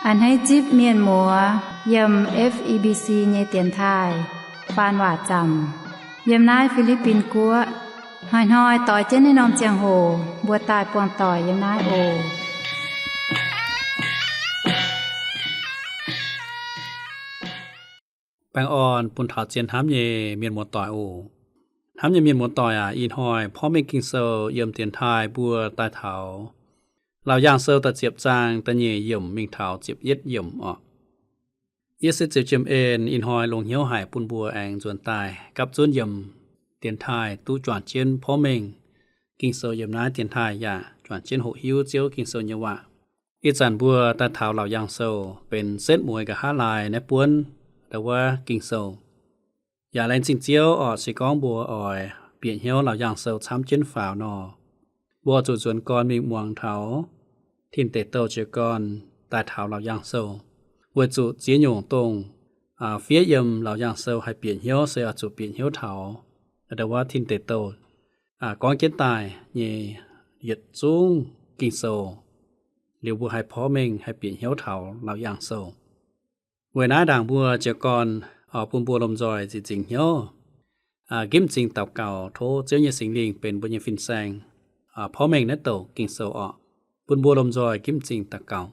A'hneiv zipv mienh muoz yiem F E B C nyei dienx taaih faan waac zaamc yiem naaiv Fi^li^bin Guoqv. Hnoi-hnoi doix jienv naaiv norm ziangh hoc mbuo daaih buangh doic yiem naaiv oc. Baengh orn bun taux zien hnamv nyei mienh muoz-doic oc. Hnamv nyei mienh muoz-doic aac, ih hnoi porv mengh Ging-Sou yiem dienx taaih mbuo daaih taux Laauc Yaangh Sou da'ziepc zaang da'nyeic yiemc mingh taux ziepc yietv yiemc orqc. Yie se Ziouc Jiem En, ih hnoi longc hnyouv haic bun mbuo aengx nzuonx daaih gapv zunv yiem dienx taaih duqv juangc jienv porv mengh Ging-Sou yiem naaiv dienx taaih yaac juangc jienv hoqc hiuv Ziouv Ging-Sou nyei waac. Ih zanc mbuo daaih taux Laauc Yaangh Sou benx setv mueiz nqa'haav laai naaiv buonv ndau wuov Ging-Sou. Yaac laengz zingh Ziouv orqc, se gorngv mbuo oix bieqc hnyouv Laauc Yaangh Sou camv jienv faaux nor, mbuo zuqc nzuonx gorn mingh muangx taux Tin Deic Douh jiez gorn daaih taux Laauc Yaangh Sou, weic zuqc ziex nyungc dongh fiev yiem Laauc Yaangh Sou haih bieqc hnyouv se oix zuqc bieqc hnyouv taux ndau wuov Tin Deic Douh gorngv jienv daaih nyei yietc zungv Ging-Sou, liuz mbuo haih porv mengh haih bieqc hnyouv taux Laauc Yaangh Sou. Weic naaiv ndaangc mbuo jiez gorn bun mbuo lomh nzoih nziex zingx hnyouv, ginv m'zing daux gaux tov Ziouv nyei Singx Lingh benx mbuo nyei fin-saeng porv mengh naaiv douc Ging-Sou orqc. Bun mbuo lomh nzoih ginv m'zing daux gaux.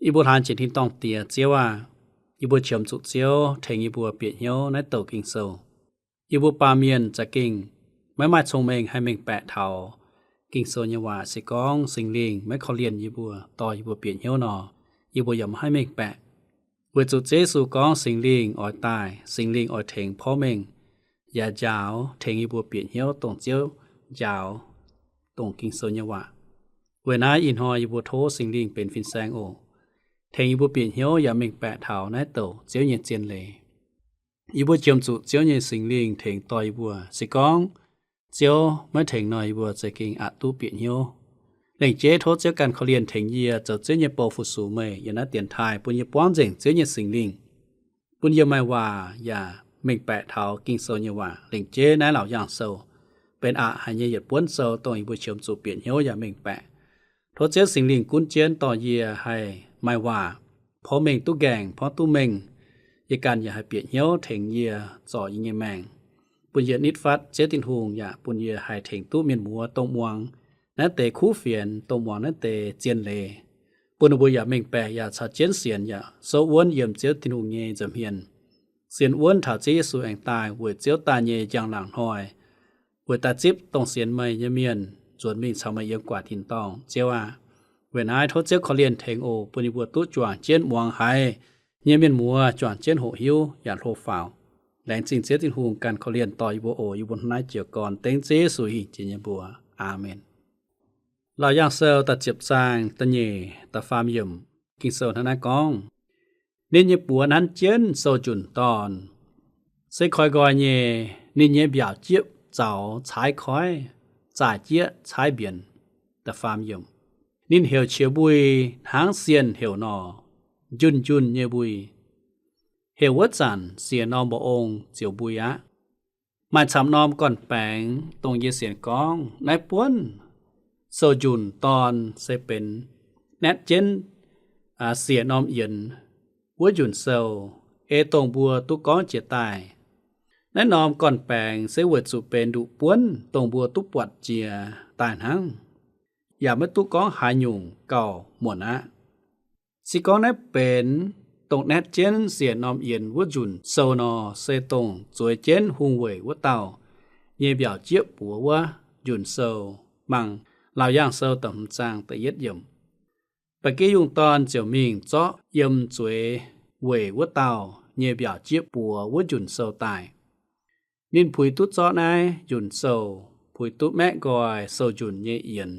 Yie mbuo hlaang jiex tin-dorngh Diex Ziouv aah! Yie mbuo qiemx zuqc Ziouv tengx yie mbuo bieqc hnyouv naaiv douc Ging-Sou. Yie mbuo baamh mienh za'gengh maiv maaih cong-mengh haih mengh baeqc taux Ging-Sou nyei waac se gorngv Singx Lingh maiv korv-lienh yie mbuo, dorh yie mbuo bieqc hnyouv nor, yie mbuo yaac maiv haih mengh baeqc. Weic zuqc Ziouv Yesu gorngv Singx Lingh oix daaih, Singx Lingh oix tengx porv mengh, yaac njaaux tengx yie mbuo bieqc hnyouv dongh Ziouv njaaux dongh Ging-Sou nyei waac. Weic naaiv ih hnoi yie mbuo tov Singx Lingh benx fin-saeng oc, tengx yie mbuo bieqc hnyouv yaac mengh baeqc taux naaiv douc Ziouv nyei zien leiz. Yie mbuo qiemx zuqc Ziouv nyei Singx Lingh tengx dorh yie mbuo. Se gorngv Ziouv maiv tengx nor, yie mbuo za'gengh aqc duqv bieqc hnyouv. Lengc jeiv tov Ziouv ganh korv-lienh tengx yie zoux Ziouv nyei bou fu-sux meih yiem naaiv dienx taaih, bun yie buangv nzengc Ziouv nyei Singx Lingh, bun yie maaih waac yaac mengh baeqc taux Ging-Sou nyei waac. Lengc jeiv naaiv Laauc Yaangh Sou benx aqc haic nyei yietc buonv sou dongh yie mbuo qiemx zuqc bieqc hnyouv yaac mengh baeqc. Tov Ziouv Singx Lingh gunv jienv dorh yie haih maaih waac porv mengh duqv nqaengc, porv duqv mengh. Yie ganh yaac haih bieqc hnyouv tengx yie zorc yie nyei maengc, bun yie nitv fatv Ziouv Tin-Hungh, yaac bun yie haih tengx duqv mienh muoz dongh muangx naaiv deix kuv fienx, dongh muangx naaiv deix zien leiz, bun ninh mbuo yaac mengh baeqc yaac caux jienv sienx yaac souv wuonv yiem Ziouv Tin-Hungh nyei nza'hmien, sienx wuonv taux Ziouv Yesu aengx daaih weic Ziouv daaih nyei njang-laangc hnoi, weic daaih zipv dongh sienx meih nyei mienh nzuonx mingh caux meih yiem gu'nguaaic tin-dorngh, Ziouv aah! Weic naaiv tov Ziouv korv-lienh tengx oc, bun yie mbuo duqv juangc jienv muangx haiz nyei mienh muoz juangc jienv hoqc hiuv yaac hlo faaux. Laengz zingh Ziouv Tin-Hungh ganh korv-lienh dorh yie mbuo oc. Yie mbuo hnangv naaiv jiez gorn dengv Ziouv Yesu hingh jiex nyei mbuox. Aamen. Laauc Yaangh Sou da'ziepc zaang da'nyeic da'faam yiemc, Ging-Sou hnangv naaiv gorngv, Ninh nyei buoz nanv jienv sou-njunc dorn, se koi nqoi nyei. Ninh nyei mbiaauc jieqv zaux caaiv koiv, zaaic jieqv caaiv mbienx. Da'faam yiemc, Ninh heuc qiex mbui hnangv sienh heuc nor, njunh njunh nyei mbui. Heuc wuov zanc siec norm mba'ong ziouc mbui aqv. Maaih camv norm gorn-baengx dongh yie sienx gorngv naaiv buonv sou-njunc dorn se benx naetv jienv siec norm yienx wuov njunc sou, ei dongh mbuo duqv gorngv jiex daaih. Naaiv norm gorn-baengx se weic zuqc benx nduqc buonv dongh mbuo duqv buatc jiex daaih hnangv, yaac maiv duqv gorngv haaix nyungc gauh muonc aqv. Se gorngv naaiv benx dongh naetv jienv siec norm yienx wuov njunc sou nor, se dongh zueiz jienv hungh weic wuov dauh nyei mbiaauc jieqv buoz wuov njunc sou. Mangc Laauc Yaangh Sou da'hmz zaang da'yietv yiemc. Ba'gi yungh dorn ziouc mingh zorqv yiem zueiz weic wuov dauh nyei mbiaauc jieqv buoz wuov njunc sou daaih. Ninh puix duqv zorqv naaiv njunc sou, puix duqv maeqv nqoi sou-njunc nyei yienx,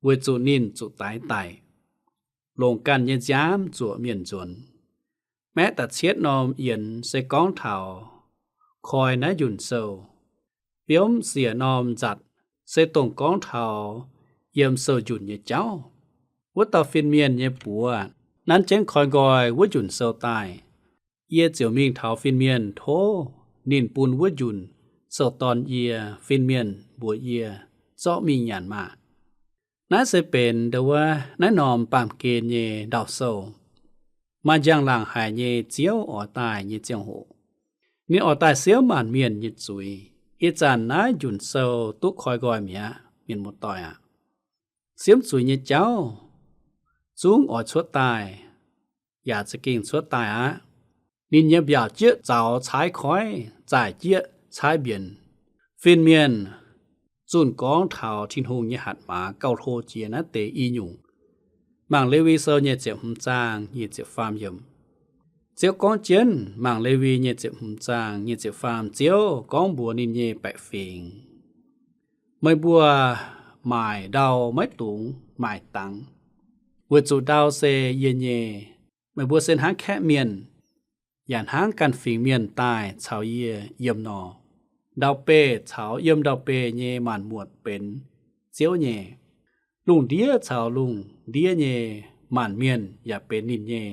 weic zuqc ninh zuqc daix daic. Longc ganh nyei nziaamv zuoqc mienh nzuonx. Maeqv da'cietv norm yienx se gorngv taux koi naaiv njunc sou. Biomv siec norm nzatc se dongh gorngv taux yiem sou-njunc nyei jauv. Wuov dauh fin-mienh nyei buoz nanv jienv koi nqoi wuov njunc sou daaih. Yie ziouc mingh taux fin-mienh tov ninh bun wuov njunc sou dorn yie. Fin-mienh mbuox yie, Zorqv mingh nyanc maah! Naaiv se benx ndo wuov naaiv norm baamh gen nyei ndau-sou. Maaih njang-laangc haic nyei Ziouv oix daaih nyei ziangh hoc, ninh oix daaih siemv maanc mienh nyei zuiz. Ih zanc naaiv njunc sou duqv koi nqoi mi'aqv, mienh muoz-doic aac. Siemv zuiz nyei jauv zungv oix cuotv daaih, yaac za'gengh cuotv daaih aqv. Ninh nyei mbiaauc jieqv zaux caaiv koiv, zaaic jieqv caaiv mbienx. Fin-mienh zunh gorngv taux Tin-Hungh nyei hatc maaz gauh hlo jiex naaiv deix i nyungc. Mangc Lewi Sou nyei ziepc hmz zaang nyei ziepc faam yiemc. Ziouv gorngv jienv, mangc Lewi nyei ziepc hmz zaang nyei ziepc faam, Ziouv gorngv mbuox ninh nyei baeqc fingx, meih mbuo maaic ndau maiv dungx maaic dangx, weic zuqc ndau se yie nyei. Meih mbuo se hnangv kaeqv mienh, yaac hnangv ganh fingx mienh daaih caux yie yiem nor. Ndau-beih caux yiem ndau-beih nyei maanc muotc benx Ziouv nyei. Lungh ndiev caux lungh ndiev nyei maanc mienh yaac benx ninh nyei.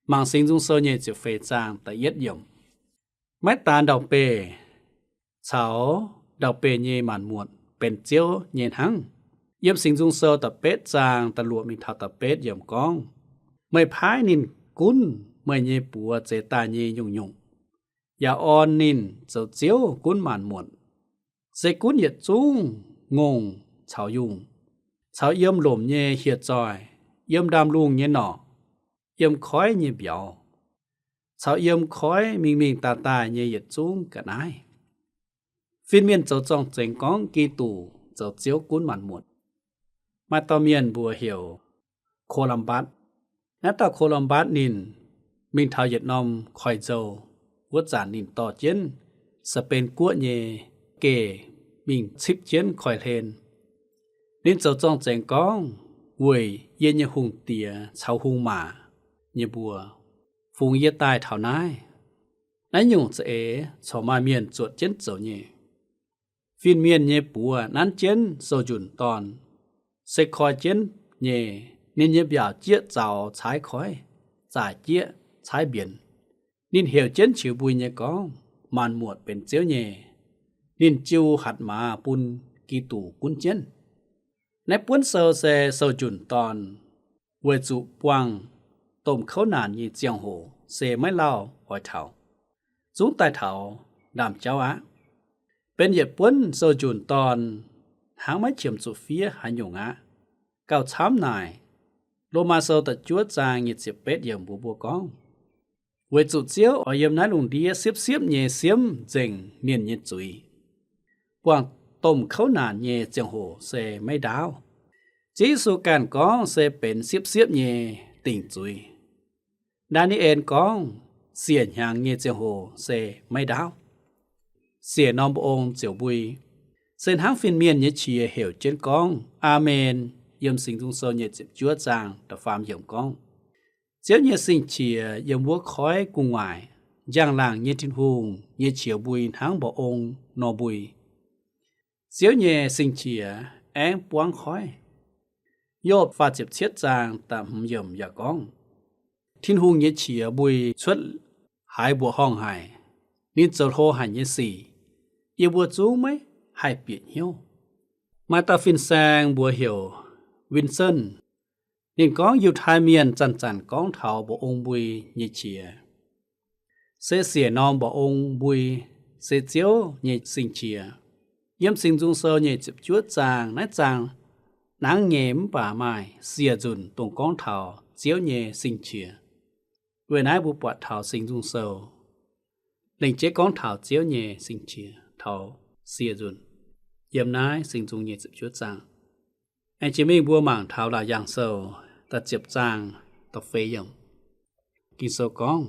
Mangc Singx Nzung Sou nyei ziepc feix zaang da'yietv yiemc. Maiv daan ndau-beih caux ndau-beih nyei maanc muotc benx Ziouv nyei hnangv. Yiem Singx Nzung Sou da'betv zaang da'luoqc mingh taux da'betv yiemc gorngv, meih paaiv ninh gunv meih nyei buoz zeix daaih nyei nyungc-nyungc, yaac orn ninh zoux Ziouv gunv maanc muotc. Se gunv yietc zungv ngongh caux yungh, caux yiem lomc nyei hieh zoih, yiem ndaamv-lungh nyei norqc, yiem koiv nyei mbiauz, caux yiem koiv mingh mingh daaih daaih nyei yietc zungv ga'naaiv. Fin-mienh zoux zorng-zengx gorngv Giduc zoux Ziouv gunv maanc muotc. Maaih dauh mienh mbuox heuc Ko^lam^mbatc. Naaiv dauh Ko^lam^mbatc ninh mingh taux yietc norm koiv-nzou. Wuov zanc ninh dorh jienv Saa^ben Guoqv nyei geh mingh cipv jienv koiv-hlen. Ninh zoux zorng-zengx gorngv, weic yie nyei hungh diex caux hungh maac nyei mbuox fungx yie daaih taux naaiv. Naaiv nyungc za'eix corc maaih mienh zuotc jienv zoux nyei. Fin-mienh nyei buoz nanv jienv sou-njunc dorn, se koi jienv nyei. Ninh nyei mbiaauc jieqv zaux caaiv koiv, zaaic jieqv caaiv mbienx. Ninh heuc jienv qiux mbui nyei gorngv, maanc muotc benx Ziouv nyei. Ninh jiu hatc maaz bun Giduc gunv jienv. Naaiv buonv sou se sou-njunc dorn, weic zuqc buangh domh kouv naanc nyei ziangh hoc se maiv lauh oix taux, zungv daaih taux ndaamv-jauv aqv. Benx yietc buonv sou-njunc dorn hnangv maiv qiemx zuqc fiev haaix nyungc aqv. Gauh camv naaic, Lomaa Sou da'juov zaang nyei ziepc betv yiemc mbuox mbuo gorngv, weic zuqc Ziouv oix yiem naaiv lungh ndiev siepv-siepv nyei siemv nzengc ninh nyei zuiz. Buangh domh kouv naanc nyei ziangh hoc se maiv ndaauv. Ziouv Yesu ganh gorngv se benx siepv-siepv nyei dingc zuiz. Ndaa^ni^en gorngv siec hnyangx nyei ziangh hoc se maiv ndaauv. Siec norm mba'ong ziouc mbui, se hnangv fin-mienh nyei qiex heuc jienv gorngv, Aamen. Yiem Singx Nzung Sou nyei ziepc juov zaang da'faam yiemc gorngv, Ziouv nyei sing-qiex yiem wuov koiv gu'nguaaic. Njang-laangc nyei Tin-Hungh nyei qiex mbui hnangv mba'ong nor mbui. Ziouv nyei sing-qiex aengv buangv koiv. Yopv faah ziepc cietv zaang da'hmz yiemc yaac gorngv, Tin-Hungh nyei qiex mbui cuotv haaix mbuoqc horngh haic. Ninh zoux hlo haic nyei sic, yie mbuo zungv maiv haih bieqc hnyouv. Maaih dauh fin-saeng mbuox heuc Vincent. Ninh gorngv Yiutai Mienh zanc-zanc gorngv taux mba'ong mbui nyei qiex, se siec norm mba'ong mbui, se Ziouv nyei sing-qiex. Yiem Singx Nzung Sou nyei ziepc juov zaang, naaiv zaang nangv nyei mv baac maaih siec nzunc dongh gorngv taux Ziouv nyei sing-qiex. Weic naaiv mbuo buatc taux Singx Nzung Sou lengc jeiv gorngv taux Ziouv nyei sing-qiex taux siec nzunc. Yiem naaiv Singx Nzung nyei ziepc juov zaang. Aengx jiex mingh mbuo mangc taux Laauc Yaangh Sou da'ziepc zaang da'feix yiemc. Ging-Sou gorngv,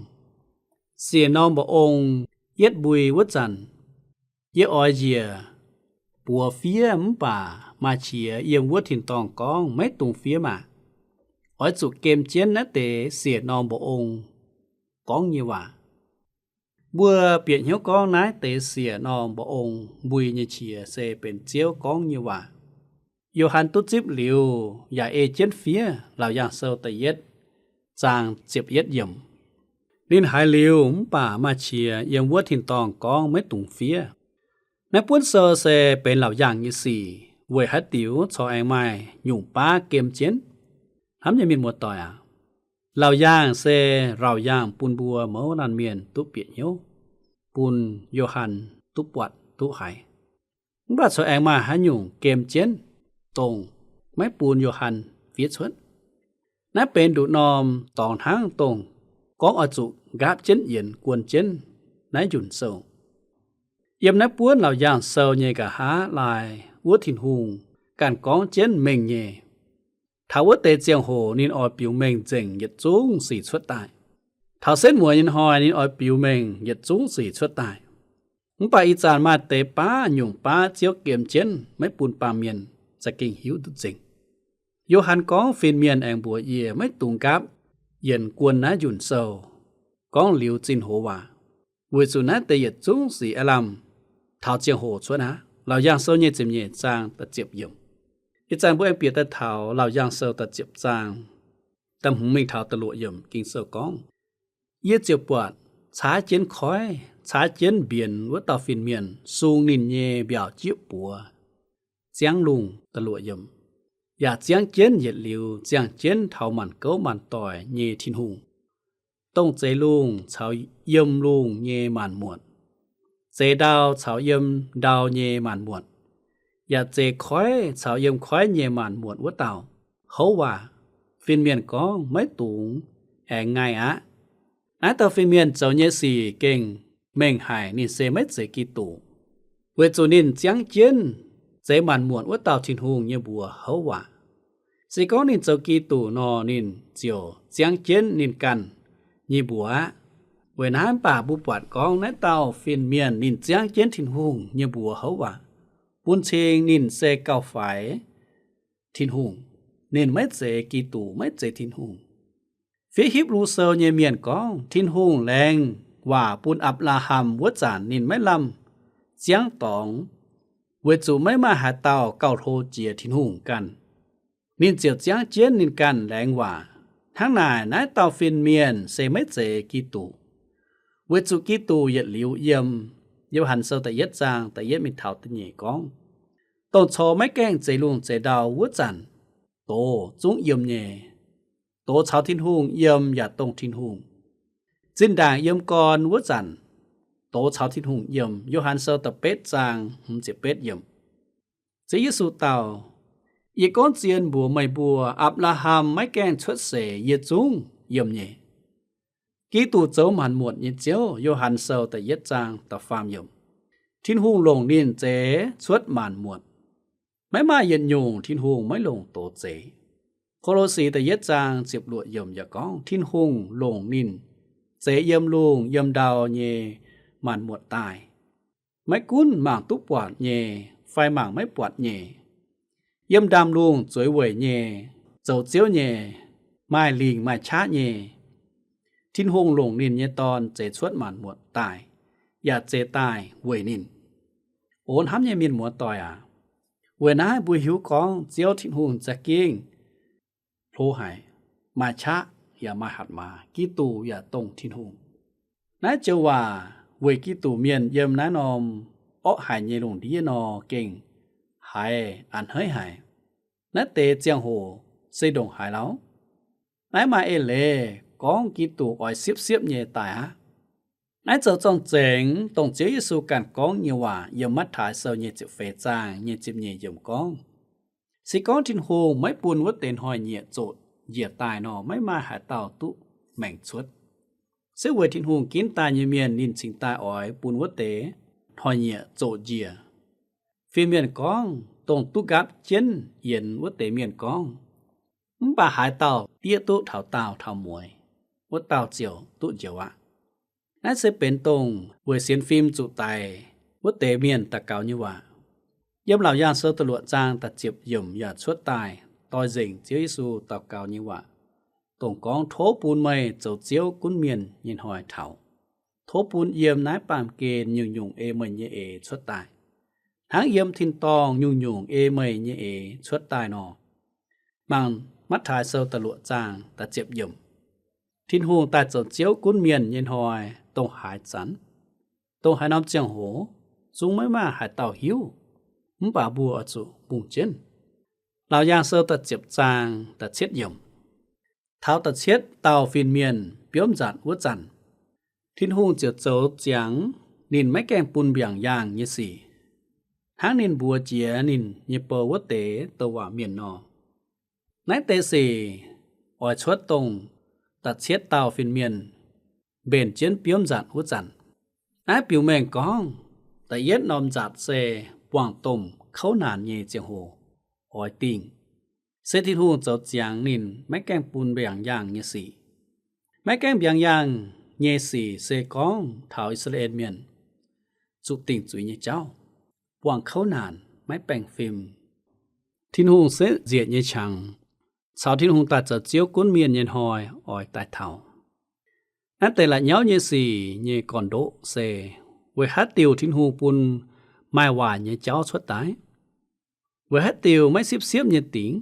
siec norm mba'ong yietv mbui wuov zanc, yie oix njiec buoz fiev mv baac maaih qiex yiem wuov tin-dorngh gorngv maiv dungx fiev maah! Oix zuqc gem jienv naaiv deix siec norm mba'ong gorngv nyei waac. Mbuo bieqc hnyouv gorngv naaiv deix siec norm mba'ong mbui nyei qiex se benx Ziouv gorngv nyei waac. Yo^han duqv zipv liuz yaac ei jienv fiev Laauc Yaangh Sou da'yietv zaang ziepc yietv yiemc. Ninh haiz liuz mv baac maaih qiex yiem wuov tin-dorngh gorngv maiv dungx fiev. Naaiv buonv sou se benx Laauc Yaangh nyei sic. weic haaix diuc corc aengx maaih nyungc baav gem jienv? Hnamv nyei mienh muoz-doic aac, laauc yaangh se laauc yaangh bun mbuo mouz laanh mienh duqv bieqc hnyouv, bun Yo^han duqv buatc duqv haiz. Mv baac corc aengx maaih haaix nyungc gem jienv, dongh maiv bun Yo^han fiev cuotv? Naaiv benx nduqc norm dorngx hnangv dongh gorngv oix zuqc nqaapv jienv yienx guon jienv naaiv njunc sou. Yiem naaiv buonv laauc yaangh sou nyei nqa'haav laai wuov Tin-Hungh ganh gorngv jienv mengh nyei. Taux wuov deix ziangh hoc ninh oix biux mengh nzengc yietc zungv sic cuotv daaih. Taux setv mueiz nyei hnoi ninh oix biux mengh yietc zungv sic cuotv daaih. Mv baac ih zanc maaih deix baav nyungc baav Ziouv gem jienv maiv bun baamh mienh za'gengh hiuv duqv nzengc. Yo^han gorngv fin-mienh aengx mbuox yie maiv dungx nqaapv yienx guon naaiv njunc sou gorngv liuz zinh hoz waac, weic zuqc naaiv deix yietc zungv sic aav lamh taux ziangh hoc cuotv aqv. Laauc yaangh sou nyei ziepc nyeic zaang da'ziepc yiemc. Ih zanc mbuo aengx bieqc daaih taux laauc yaangh sou da'ziepc zaang da'hmz mingh taux da'luoqc yiemc. Ging-Sou gorngv, yie ziouc buatc caaiv jienv koiv, caaiv jienv mbienx wuov dauh fin-mienh sung ninh nyei mbiaauc jieqv buoz ziangv lungh, da'luoqc yiemc, yaac ziangv jienv yietc liuz ziangh jienv taux maanc gouv maanc doic nyei Tin-Hungh, dongh zeix lungh caux yiem lungh nyei maanc muotc, zeix ndau caux yiem ndau nyei maanc muotc, yaac zeix koiv caux yiem koiv nyei maanc muotc wuov dauh, houv waac. Fin-mienh gorngv, maiv dungx aengx ngaih aqv. Naaiv dauh fin-mienh zoux nyei sic gengh mengh haic, ninh se maiv zeiz Giduc, weic zuqc ninh ziangv jienv zeix maanc muotc wuov dauh Tin-Hungh nyei mbuox houv waac. Se gorngv ninh zoux Giduc nor, ninh ziouc ziangv jienv ninh ganh nyei mbuox aqv. Weic naaiv mv baac mbuo buatc gorngv naaiv dauh fin-mienh ninh ziangv jienv Tin-Hungh nyei mbuox houv waac, bun cing ninh se gauh faix Tin-Hungh. Ninh maiv zeiz Giduc, maiv zeiz Tin-Hungh. Fiev Hipv^lu Sou nyei mienh gorngv, Tin-Hungh laengz waac bun Apc^laa^ham wuov zanc ninh maiv lamh ziangv dorngx, weic zuqc maiv maaih haaix dauh gauh hlo jiex Tin-Hungh ganh. Ninh ziouc ziangv jienv ninh ganh laengz waac. Hnangv naaic, naaiv dauh fin-mienh se maiv zeiz Giduc, weic zuqc Giduc yietc liuz yiem Yo^han Sou da'yietv zaang da'yietv mingh taux da'nyeic gorngv, dongh corc maiv gaengh zeix lungh zeix ndau wuov zanc, doz zungv yiem nyei. Doz caux Tin-Hungh yiem yaac dongh Tin-Hungh. Zinh ndaangc yiem gorn wuov zanc, doz caux Tin-Hungh yiem. Yo^han Sou da'betv zaang hmz ziepc betv yiemc. Ziouv Yesu dau, Yie gorngv zien mbuox meih mbuo, Apc^laa^ham maiv gaengh cuotv seix, yie zungv yiem nyei. Giduc zoux maanc muotc nyei Ziouv. Yo^han Sou da'yietv zaang da'faam yiemc. Tin-Hungh longc ninh zeix cuotv maanc muotc. Maiv maaih yietc nyungc Tin-Hungh maiv longc doz zeix. Ko^lo^si da'yietv zaang ziepc luoqc yiemc yaac gorngv Tin-Hungh longc ninh zeix yiem lungh yiem ndau nyei maanc muotc daaih. Maiv gunv mangc duqv buatc nyei fai mangc maiv buatc nyei, yiem ndaamv-lungh zueiz weic nyei, zoux ziouv nyei, maaih lingc maaih qaqv nyei, Tin-Hungh longc ninh nyei Dorn zeix cuotv maanc muotc daaih, yaac zeix daaih weic ninh. O hnamv nyei mienh muoz-doic aac, weic naaiv mbuo hiuv gorngv Ziouv Tin-Hungh za'gengh hlo haic, maaih qaqv yaac maaih hatc maaz. Giduc yaac dongh Tin-Hungh. Naaiv joux waac weic Giduc mienh yiem naaiv norm orqv haic nyei lungh ndiev nor gengh haiz a'hneiv haic. Naaiv deix ziangh hoc se ndongc haaix lauh? Naaiv maaih eix leiz gorngv Giduc oix siepv-siepv nyei daaih aqv. Naaiv zoux zorng-zengx dongh Ziouv Yesu ganh gorngv nyei waac yiem Matv^taai Sou nyei ziepc feix zaang nyei ziepc nyeic yiemc gorngv, se gorngv Tin-Hungh maiv bun wuov deix hnoi-nyieqc zoqc njiec daaih nor, maiv maaih haaix dauh duqv maengc cuotv. Se weic Tin-Hungh ginv daaih nyei mienh ninh cingx daaih oix bun wuov deix hnoi-nyieqc zoqc njiec. Fin-mienh gorngv, dongh duqv nqaapv jienv yienx wuov deix mienh gorngv, mv baac haaix dauh diev duqv taux daauh taux mueiz, wuov dauh ziouc duqv njoux aqv. Naaiv se benx dongh weic sienx fim zuqc daic wuov deix mienh daux gaux nyei waac. Yiem Laauc Yaangh Sou da'luoqc zaang da'ziepc yiemc yaac cuotv daaih doix-nzengc Ziouv Yesu daux gaux nyei waac, dongh gorngv, tov bun meih zoux Ziouv gunv mienh nyei hnoi taux. Tov bun yiem naaiv baamh gen nyungc-nyungc ei meih nyei eix cuotv daaih, hnangv yiem tin-dorngh nyungc-nyungc ei meih nyei eix cuotv daaih nor. Mangc Matv^taai Sou da'luoqc zaang da'ziepc yiemc. Tin-Hungh daaih zoux Ziouv gunv mienh nyei hnoi dongh haaix zanc, dongh haaix norm ziangh hoc, zungv maiv maaih haaix dauh hiuv. mv baac mbuo oix zuqc mbungh jienv. Laauc Yaangh Sou da'ziepc zaang da'cietv yiemc. Taux da'cietv dauh fin-mienh biomv nzatc wuov zanc, Tin-Hungh ziouc zoux ziangx ninh maiv gaengh bun mbiaangc yaangh nyei sic, hnangv ninh mbuox jiex ninh nyei bou wuov deix douc waac mienh nor. Naaiv deix sic oix cuotv dongh da'cietv dauh fin-mienh mbenc jienv biomv nzatc wuov zanc. Naaiv biux mengh gorngv da'yietv norm nzatc se buangh domh kouv naanc nyei ziangh hoc oix dingh, se Tin-Hungh zoux ziangx ninh maiv gaengh bun mbiaangc yaangh nyei sic. Maiv gaengh mbiaangc yaangh nyei sic se gorngv taux I^saa^laa^en Mienh zuqc dingc zuiz nyei jauv, buangh kouv naanc, maiv baengh fim. Tin-Hungh setv nzieqc nyei qangx caux Tin-Hungh daaih zoux Ziouv gunv mienh nyei hnoi oix daaih taux. Naaiv deix la'nyauv nyei sic nyei gorn-ndoqv se weic haaix diuc Tin-Hungh bun maaih waaic nyei jauv cuotv daaih? Weic haaix diuc maiv sipv siepv nyei dingc?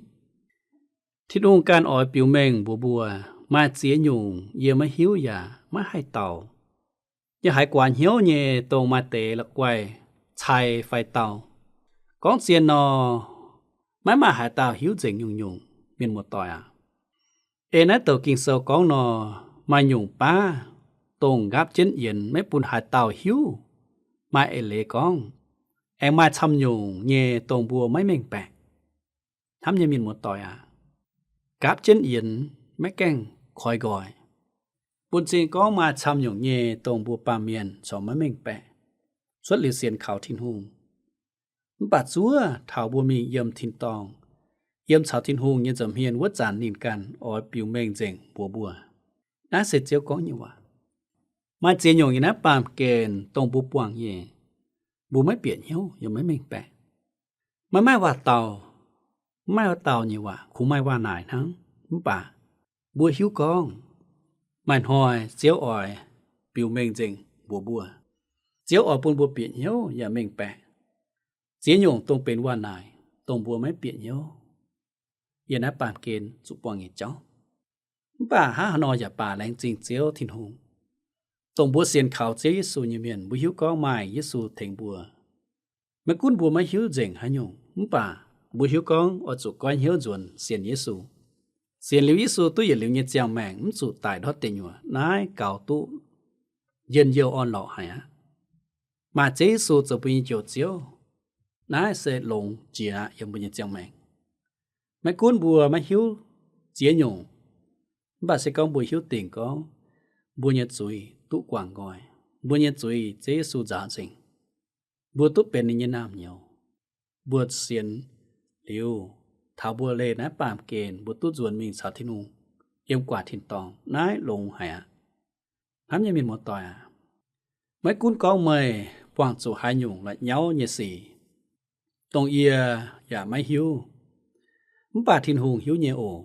Tin-Hungh ganh oix biux mengh mbuox mbuo, maaih ziex nyungc yie maiv hiuv yaac maiv haih dauh. Yie haiz guaax hnyouv nyei dongh maaih deix la'guaih cai fai dau. Gorngv zien nor, maiv maaih haaix dauh hiuv nzengc nyungc-nyungc, mienh muoz-doic aac. Ei naaiv douc Ging-Sou gorngv nor, maaih nyungc baav dongh nqaapv jienv yienx maiv bun haaix dauh hiuv. Maaih eix leiz gorngv, aengx maaih camv-nyungc nyei dongh mbuo maiv mengh baeqc. Hnamv nyei mienh muoz-doic aac, nqaapv jienv yienx maiv gaengh koi nqoi. Bun cing gorngv maaih camv-nyungc nyei dongh mbuo baamh mienh corc maiv mengh baeqc, cuotv liuz sienx kaux Tin-Hungh. Mv baac zuov taux mbuo mingh yiem tin-dorngh, yiem caux Tin-Hungh nyei nza'hmien wuov zanc ninh ganh oix biux mengh nzengc mbuox mbuo. Naaiv se Ziouv gorngv nyei waac. Maaih ziex nyungc yiem naaiv baamh gen dongh mbuo buangh nyei, mbuo maiv bieqc hnyouv yaac maiv mengh baeqc. Maiv maaih waac-dauh, maiv maaih waac-dauh nyei waac, kungx maaih waac-naaic hnangv. Mv baac mbuo hiuv gorngv maaih hnoi Ziouv oix biux mengh nzengc mbuox mbuo. Ziouv oix bun mbuo bieqc hnyouv yaac mengh baeqc ziex nyungc dongh benx waac-naaic dongh mbuo maiv bieqc hnyouv yiem naaiv baamh gen zuqc buangh nyei jauv. Mv baac hnangv haaix nor yaac baac, laengz zingh Ziouv Tin-Hungh, dongh mbuo sienx kaux Ziouv Yesu nyei mienh, mbuo hiuv gorngv maaih Yesu tengx mbuo. Maiv gunv mbuo maiv hiuv nzengc haaix nyungc, mv baac mbuo hiuv gorngv oix zuqc goiv hnyouv nzuonx sienx Yesu. Sienx liuz Yesu duqv yietc liuz nyei ziangh maengc, mv zuqc daic ndortv deic nyuoqc, naaiv gaux duqv njien-youh orn-lorqc haic aqv. Maaih Ziouv Yesu zoux mbuo nyei Njoux Ziouv, naaiv se longx jiex aqv yiem mbuo nyei ziangh maengc. Maiv gunv mbuo maiv hiuv ziex nyungc, mv baac se gorngv mbuo hiuv dingc gorngv mbuo nyei zuiz duqv guangc nqoi, mbuo nyei zuiz Ziouv Yesu nzaaux nzengc, mbuo duqv benx ninh nyei naamh nyouz, mbuo sienx liuz, taux mbuo leih naaiv baamh gen, mbuo duqv nzuonx mingh caux Tin-Hungh yiem guaax tin-dorngh, naaiv longx haic aqv. Hnamv nyei mienh muoz-doic aac, maiv gunv gorngv meih buangh zuqc haaix nyungc la'nyauv nyei sic, dongh yie yaac maiv hiuv, mv baac Tin-Hungh hiuv nyei oc.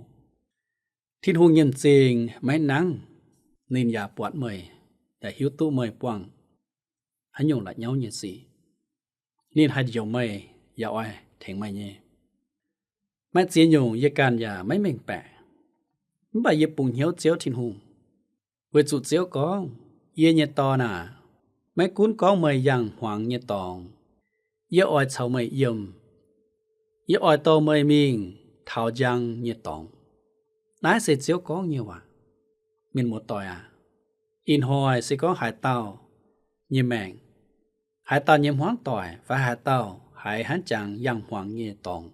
Tin-Hungh nyei m'zing maiv nangv, ninh yaac buatc meih, yaac hiuv duqv meih buangh haaix nyungc la'nyauv nyei sic. Ninh haih njoux meih yaac oix tengx meih nyei. Maaih ziex nyungc yie ganh yaac maiv mengh baeqc, mv baac yie bungx hnyouv Ziouv Tin-Hungh, weic zuqc Ziouv gorngv, Yie nyei Dorn aac, maiv gunv gorngv meih yangh hmuangx nyei dorngx, yie oix caux meih yiem. Yie oix dorh meih mingh taux njang nyei dorngx. Naaiv se Ziouv gorngv nyei waac. Mienh muoz-doic aac, ih hnoi se gorngv haaix dauh nyei maengc, haaix dauh nyei hmuangv doic fai haaix dauh haiz hnangv jangx yangh hmuangx nyei dorngx,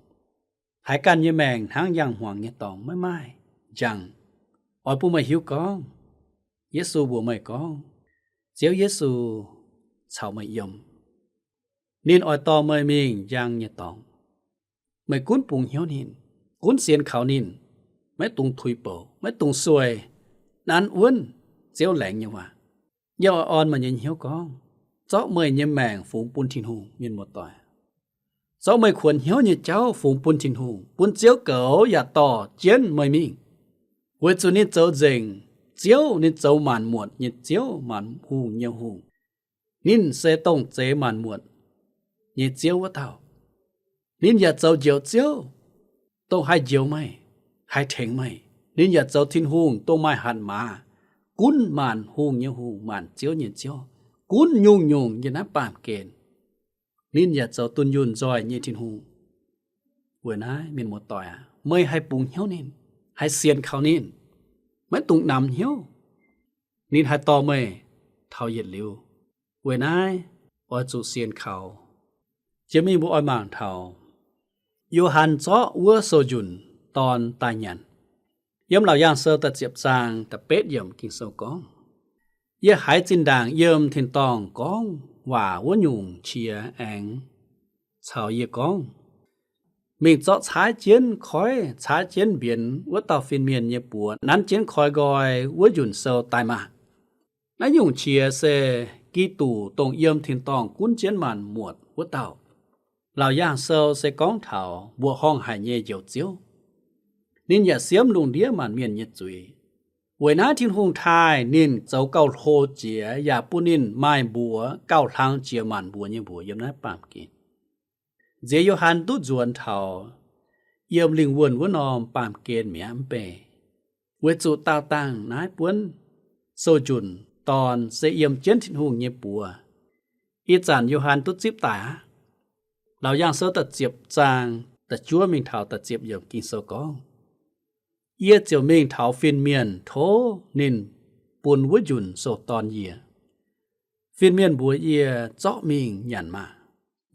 haiz ganh nyei maengc hnangv yangh hmuangx nyei dorngx maiv maaih njang, oix bun meih hiuv gorngv, Yesu mbuox meih gorngv, Ziouv Yesu caux meih yiem. Ninh oix dorh meih mingh njang nyei dorngx. Meih gunv bungx hnyouv ninh, gunv sienx kaux ninh, maiv dungx tuix bouc, maiv dungx sueih, nanv wuonv Ziouv laengz nyei waac. Yie oix orn meih nyei hnyouv gorngv, zorqv meih nyei maengc fungx bun Tin-Hungh, mienh muoz-doic. Zorqv meih kuonx hnyouv nyei jauv fungx bun Tin-Hungh, bun Ziouv goux yaac dorh jienv meih mingh. Weic zuqc ninh zoux nzengc Ziouv, ninh zoux maanc muotc nyei Ziouv, maanc hungh nyei Hungh. Ninh se dongh zeix maanc muotc nyei Ziouv wuov dauh. Ninh yaac zoux Njoux Ziouv, dongh haih njoux meih, haih tengx meih. Ninh yaac zoux Tin-Hungh, dongh maaih hatc maaz, gunv maanc hungh nyei Hungh, maanc ziouv nyei Ziouv, gunv nyungc-nyungc yiem naaiv baamh gen. Ninh yaac zoux dunh yunh nzoih nyei Tin-Hungh. Weic naaiv mienh muoz-doic aac, meih haih bungx hnyouv ninh, haih sienx kaux ninh, maiv dungx namx hnyouv. Ninh haih dorh meih taux yietc liuz. Weic naaiv oix zuqc sienx kaux. Jiex mingh mbuo oix mangc taux Yo^han zorqv wuov sou-njunc dorn daaih nyanc. Yiem Laauc Yaangh Sou da'ziepc zaang da'betv yiemc Ging-Sou gorngv, Yie haiz zinh ndaangc yiem tin-dorngh gorngv waac wuov nyungc qiex aengx caux yie gorngv, Mingh zorqv caaiv jienv koiv, caaiv jienv mbienx wuov dauh fin-mienh nyei buoz nanv jienv koi nqoi wuov njunc sou daaih maah! Naaiv nyungc qiex se Giduc, dongh yiem tin-dorngh gunv jienv maanc muotc wuov dauh. Laauc Yaangh Sou se gorngv taux mbuoqc horngh haic nyei Njoux Ziouv. Ninh yaac siemv lungh ndiev maanc mienh nyei zuiz. Weic naaiv Tin-Hungh taaih ninh zoux gauh hlo jiex yaac bun ninh maaih mbuox gauh hlang jiex maanc mbuox nyei mbuox yiem naaiv baamh gen. Nziex Yo^han duqv nzuonx taux yiem lingh wuonh wuov norm baamh gen mi'aqv mv bei, weic zuqc daauh dangh naaiv buonv sou-njunc dorn se yiem jienv Tin-Hungh nyei buoz. Ih zanc Yo^han duqv zipv daaih aqv. Laauc Yaangh Sou da'ziepc zaang da'juov mingh taux da'ziepc yiemc Ging-Sou gorngv, Yie ziouc mingh taux fin-mienh tov ninh bun wuov njunc sou-dorn yie. Fin-mienh mbuox yie, Zorqv mingh nyanc maah!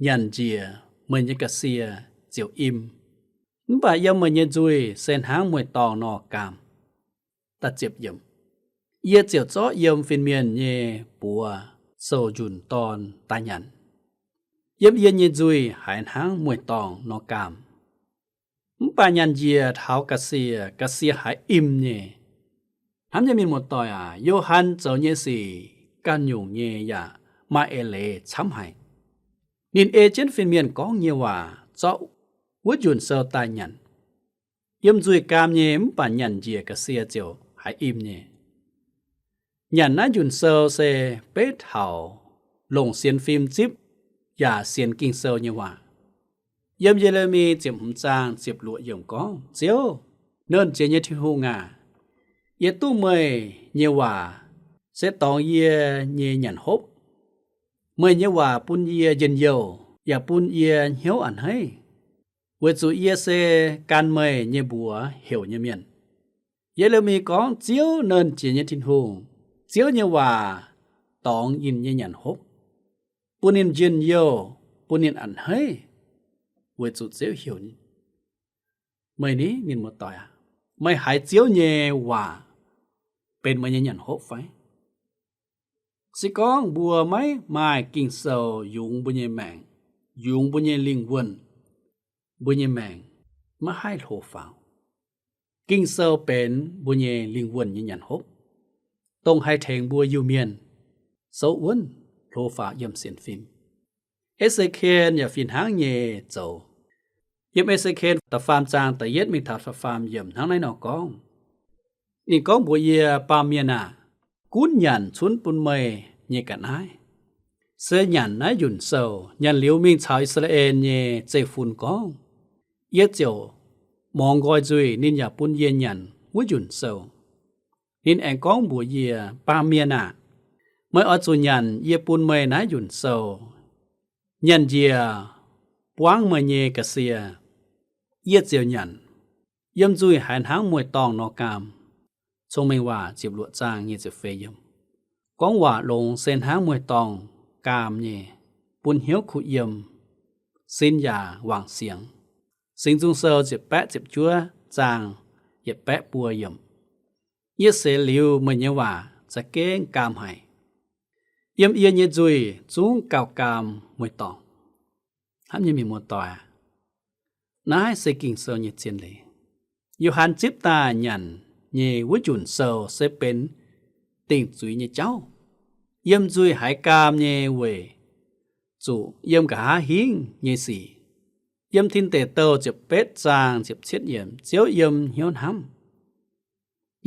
Nyanc njiec, meih nyei ga'sie ziouc im. Mv baac yiem meih nyei nzuih se hnangv mueiz-dorngh nor gaam. Yie ziouc zorqv yiem fin-mienh nyei buoz sou-njunc dorn daaih nyanc. Yiem yie nyei nzuih haiz hnangv mueiz-dorngh nor gaam. Mv baac nyanc njiec taux ga'sie, ga'sie haiz im nyei. Hnamv nyei mienh muoz-doic aac, Yo^han zoux nyei sic ganh nyungc nyei yaac maaih eix leiz camv haic. Ninh ei jienv fin-mienh gorngv nyei waac zorqv wuov njunc sou daaih nyanc. Yiem nzuih gaam nyei, mv baac nyanc njiec ga'sie ziouc haiz im nyei. Nyanc naaiv njunc sou se beiv taux longc sienx fim zipv yaac sienx Ging-Sou nyei waac. Yiem Ye^le^mi ziepc hmz zaang ziepc luoqc yiemc gorngv, Ziouv, Nernh Jiex nyei Tin-Hungh aac, yie duqv meih nyei waac se dorngx yie nyei nyanc hopv. Meih nyei waac bun yie njien-youh yaac bun yie hnyouv a'hneiv, weic zuqc yie se gan meih nyei mbuox heuc nyei mienh. Ye^le^mi gorngv Ziouv, Nernh Jiex nyei Tin-Hungh, Ziouv nyei waac dorngx ninh nyei nyanc hopv, bun ninh njien-youh, bun ninh a'hneiv, weic zuqc Ziouv heuc meih ni, mienh muoz-doic aac. Meih haiz Ziouv nyei waac benx meih nyei nyanc hopv fai? Se gorngv mbuo maiv maaih Ging-Sou yungz mbuo nyei maengc, yungz mbuo nyei lingh wuonh, mbuo nyei maengc maiv haih hlo faaux. Ging-Sou benx mbuo nyei lingh wuonh nyei nyanc hopv, dongh haih tengx mbuo Iu-Mienh souv wuonv hlo faaux yiem sienx fim. E^se^ken yaac fih hnangv nyei zoux. Yiem E^se^ken da'faam zaang da'yietv mingh taux da'faam yiemc hnangv naaiv nor gorngv, ninh gorngv mbuox yie, Baamh mienh aah! Gunv nyanc cunv bun meih nyei ga'naaiv se nyanc naaiv njunc sou. Nyanc liuz mingh caux I^saa^laa^en nyei zeiv-fun gorngv, Yie ziouc muangx nqoi nzuih ninh yaac bun yie nyanc wuov njunc sou. Ninh aengx gorngv mbuox yie, Baamh mienh aah! Meih oix zuqc nyanc yie bun meih naaiv njunc sou. Nyanc njiec buangv meih nyei ga'sie, yie ziouc nyanc. Yiem nzuih haiz hnangv mueiz-dorngh nor gaam. Cong-Mengh Waac ziepc luoqc zaang nyic ziepc feix yiemc. Gorngv waac longx se hnangv mueiz-dorngh gaam nyei, bun hnyouv kuh yiem, sin yaac wangc siangx. Singx Nzung Sou ziepc baeqv ziepc juov zaang yietc baeqv buo yiemc. Yie seix liuz meih nyei waac za'gengh gaam haic. Yiem yie nyei nzuih zungv gauh gaam mueiz-dorngh. Hnamv nyei mienh muoz-doic aac, naaiv se Ging-Sou nyei zien leiz. Yo^han zipv daaih nyanc nyei wuov njunc sou se benx dingc zuiz nyei jauv. Yiem nzuih haiz gaam nyei weic zuqc yiem nqa'haav hingv nyei sic. Yiem Tin Deic Douh ziepc betv zaang ziepc cietv yiemc, Ziouv yiem hnyouv hnamv,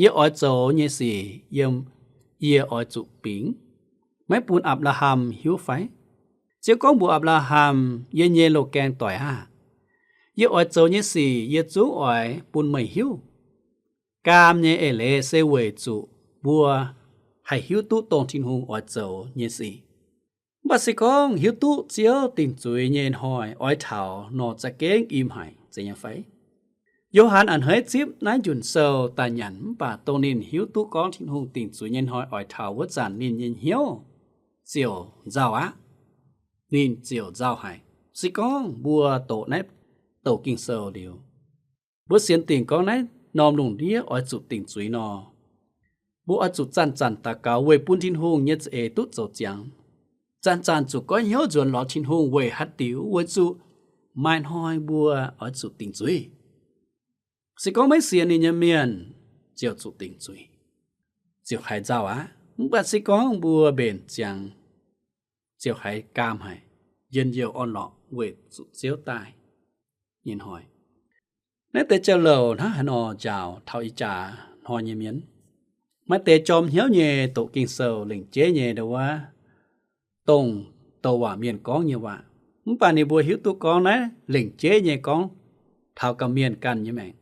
Yie oix zoux nyei sic yiem yie oix zuqc bingx, maiv bun Apc^laa^ham hiuv fai? Ziouv gorngv mbuox Apc^laa^ham, Yie nyei loz-gaeng doic aah! Yie oix zoux nyei sic yie zungv oix bun meih hiuv. Gaam nyei eix leiz se weic zuqc mbuo haih hiuv duqv dongh Tin-Hungh oix zoux nyei sic. Mv baac se gorngv hiuv duqv Ziouv dingc zuiz nyei hnoi oix taux nor, za'gengh im haic, zeiz nyei fai? Yo^han a'hneiv zipv naaiv njunc sou daaih nyanc, mv baac dongh ninh hiuv duqv gorngv Tin-Hungh dingc zuiz nyei hnoi oix taux wuov zanc, ninh nyei hnyouv ziouc nzauh aqv. Ninh ziouc nzauh haic. Se gorngv mbuo doqc naaiv douc Ging-Sou liuz, mbuo sienx dingc gorngv naaiv norm lungh ndiev oix zuqc dingc zuiz nor, mbuo oix zuqc zanc-zanc daux gaux weic bun Tin-Hungh nyei za'eix duqv zoux ziangx. Zanc-zanc zuqc goiv hnyouv nzuonx lorz Tin-Hungh weic haaix diuc? Weic zuqc maaih hnoi mbuo oix zuqc dingc zuiz. Se gorngv maiv sienx ninh nyei mienh ziouc zuqc dingc zuiz, ziouc haiz nzauh aqv. Mv baac se gorngv mbuo mbenc ziangx, ziouc haiz gaam haic, njien-youh orn-lorqc weic zuqc Ziouv daaih nyei hnoi. Naaiv deix jauv-louc hnangv haaix nor njaaux taux ih jaax hnoi nyei mienh? Maaih deix jorm hnyouv nyei doqc Ging-Sou lengc jeiv nyei ndau wuov, dongh douc waac mienh gorngv nyei waac. Mv baac ninh mbuo hiuv duqv gorngv naaiv lengc jeiv nyei gorngv taux gamh mienh ganh nyei maengc,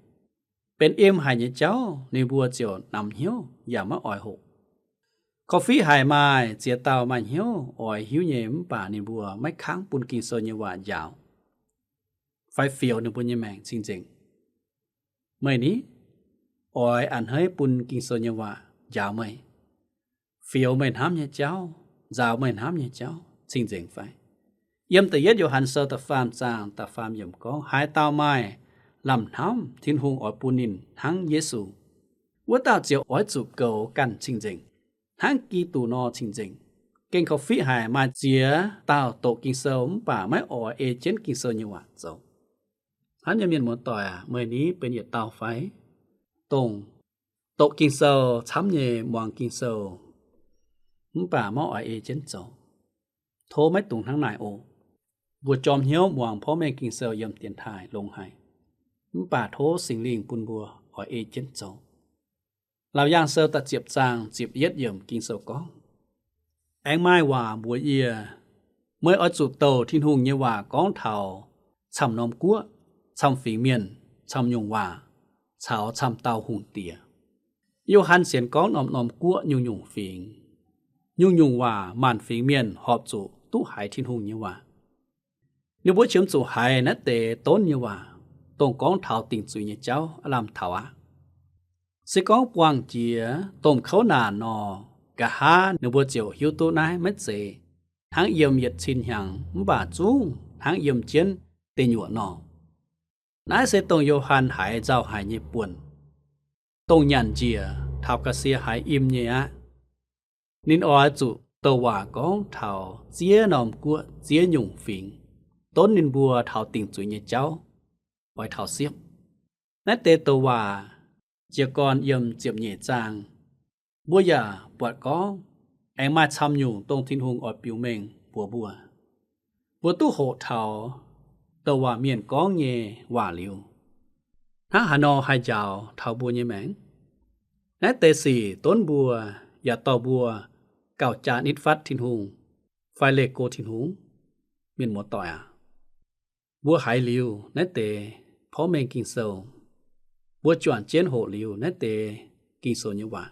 benx im haic nyei jauv, ninh mbuo ziouc namx hnyouv yaac maiv oix hoqc. Korv-fiqv haic maaih ziex dauh maaih hnyouv oix hiuv nyei, mv baac ninh mbuo maiv kangv bun Ging-Sou nyei waac njaaux fai fioux ninh mbuo nyei maengc cing-nzengc. Meih ni, oix a'hneiv bun Ging-Sou nyei waac njaaux meih, fioux meih hnamv nyei jauv, nzaaux meih hnamv nyei jauv cing-nzengc fai? Yiem da'yietv Yo^han Sou da'faam zaang da'faam yiemc gorngv, haaix dauh maaih lamh hnamv, Tin-Hungh oix bun ninh hnangv Yesu. Wuov dauh ziouc oix zuqc goux ganh cing-nzengc, hnangv Giduc nor cing-nzengc. Gengh korv-fiqv haic maaih ziex dauh doqc Ging-Sou mv baac maiv oix ei jienv Ging-Sou nyei waac zoux. Hnamv nyei mienh muoz-doic aac, meih ni benx yietc dauh fai? Dongh doqc Ging-Sou camv nyei, muangx Ging-Sou mv baac maiv oix ei jienv zoux. Tov maiv dungx hnangv naaic oc. Mbuo jorm hnyouv muangx porv mengh Ging-Sou yiem dienx taaih longx haic, mv baac tov Singx Lingh bun mbuo oix ei jienv zoux. Laauc Yaangh Sou da'ziepc zaang ziepc yietv yiemc Ging-Sou gorngv, aengx maaih waac mbuox yie, meih oix zuqc douc Tin-Hungh nyei waac gorngv taux camv-norm guoqv, camv-fingx mienh, camv-nyungc waac, caux camv-dauh hungh diex. Yo^han sienx gorngv norm-norm guoqv, nyungc-nyungc fingx, nyungc-nyungc waac maanc fingx mienh horpc zuqc duqv haiz Tin-Hungh nyei waac. Ninh mbuo qiemx zuqc haiz naaiv deix donv nyei waac, dongh gorngv taux dingc zuiz nyei jauv aav lamh taux aqv. Se gorngv buangh jiex domh kouv naanc nor, nqa'haav ninh mbuo ziouc hiuv duqv naaiv maiv zeiz hnangv yiem yietc cin hnyangx mv baac zungv hnangv yiem jienv deic nyuoqc nor. Naaiv se dongh Yo^han haiz nzauh haic nyei buonc, dongh nyanc njiec taux ga'sie haiz im nyei aqv. Ninh oix zuqc douc waac gorngv taux ziex norm guoqv, ziex nyungc fingx, donv ninh mbuo taux dingc zuiz nyei jauv, oix taux siepv. Naaiv deix douc waac jiez gorn yiem ziepc nyeic zaang, mbuo yaac buatc gorngv aengx maaih camv nyungc dongh Tin-Hungh oix biux mengh mbuox mbuo. Mbuo duqv hoqc taux douc waac mienh gorngv nyei waac liuz, hnangv haaix nor haih njaaux taux mbuo nyei maengc? Naaiv deix sic donv mbuo yaac dorh mbuo gauh jaa nitv fatv Tin-Hungh fai leih go Tin-Hungh? Mienh muoz-doic aac, mbuo haiz liuz naaiv deix porv mengh Ging-Sou, mbuo juangc jienv hoqc liuz naaiv deix Ging-Sou nyei waac,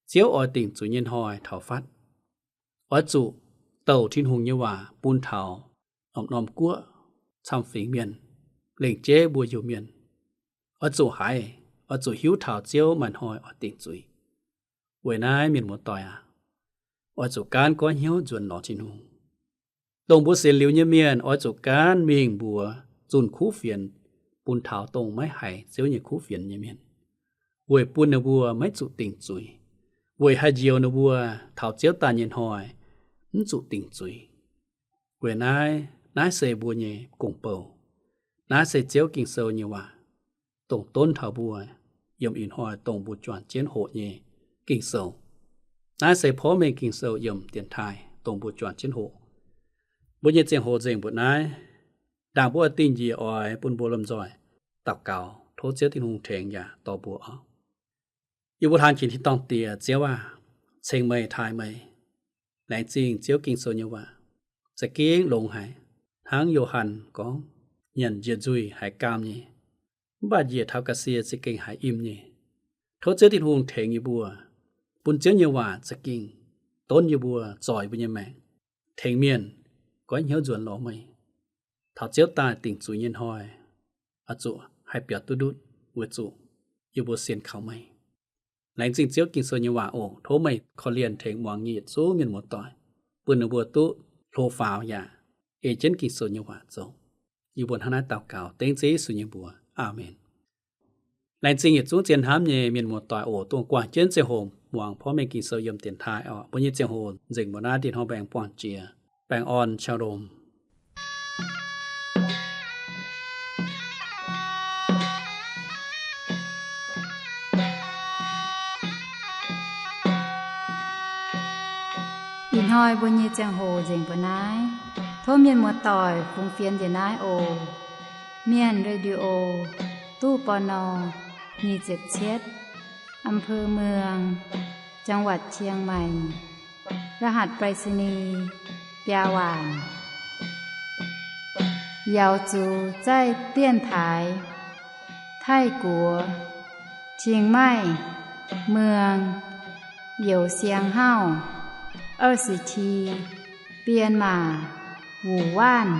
Ziouv oix dingc zuiz nyei hnoi taux fatv, oix zuqc douc Tin-Hungh nyei waac bun taux norm-norm guoqv, camv-fingx mienh, lengc jeiv mbuo Iu-Mienh. Oix zuqc haiz, oix zuqc hiuv taux Ziouv maaih hnoi oix dingc zuiz. Weic naaiv mienh muoz-doic aac, oix zuqc gaanv goiv hnyouv nzuonx lorz Tin-Hungh. Dongh mbuo sienx liuz nyei mienh oix zuqc gaanv mingh mbuox zunh kuv fienx bun taux dongh maiv haiz Ziouv nyei kuv fienx nyei mienh, weic bun ninh mbuo maiv zuqc dingc zuiz, weic haih njoux ninh mbuo taux Ziouv daaih nyei hnoi mv zuqc dingc zuiz. Weic naaiv, naaiv se mbuo nyei gong-bou. Naaiv se Ziouv Ging-Sou nyei waac, dongh donv taux mbuo yiem ih hnoi dongh mbuo juangc jienv hoqc nyei Ging-Sou. Naaiv se porv mengh Ging-Sou yiem dienx taaih dongh mbuo juangc jienv hoqc. Mbuo nyei ziangh hoc nzengc mbuoqc naaiv. Ndaangc mbuo oix dingh njiec oix bun mbuo lomh nzoih daux gaux, tov Ziouv Tin-Hungh tengx yaac dorh mbuo oc. Yie mbuo hlang jiex tin-dorngh Diex, Ziouv aac, ceng meih, taaih meih. Laengz zingh Ziouv Ging-Sou nyei waac za'gengh longx haic, hnangv Yo^han gorngv, nyanc njiec nzuih haiz gaam nyei, mv baac njiec taux ga'sie za'gengh haiz im nyei. Tov Ziouv Tin-Hungh tengx yie mbuo, bun Ziouv nyei waac za'gengh donv yie mbuo, zoih yie mbuo nyei maengc. tengx mienh goiv hnyouv nzuonx lorz meih. Taux Ziouv daaih dingc zuiz nyei hnoi, oix zuqc haih biaux duqv ndutv weic zuqc yie mbuo sienx kaux meih. Laengz zingh Ziouv Ging-Sou nyei waac oc. Tov meih korv-lienh tengx muangx nyei yietc zungv mienh muoz-doic, bun ninh mbuo duqv hlo faaux yaac ei jienv Ging-Sou nyei waac zoux. Yie mbuo hnangv naaiv daux gaux dengv Ziouv Yesu nyei mbuox. Aamen. Laengz zingh yietc zungv zien hnamv nyei mienh muoz-doic oc, dongh guangc jienv ziangh hoc muangx porv mengh Ging-Sou yiem dienx taaih oc. Mbuo nyei ziangh hoc nzengc mbuo naaiv, dienh hnoi mbaengx buangh jiex, baengh orn, shalom. Ih hnoi mbuo nyei ziangh hoc nzengc mbuo naaiv. Tov mienh muoz-doic fungx fienx njiec naaiv oc. Mienh Radio, ตู้ ปณ. nyic ziepc cietv, อำเภอเมือง จังหวัดเชียงใหม่ รหัสไปรษณีย์ biaa waanc. Yaux zuqc zaih dienx taaih, Taiv-Guoqv, Chiang Mai, เมือง Youz Siang Hauv, 二十七, Bienh Maac, Wuc Waanv.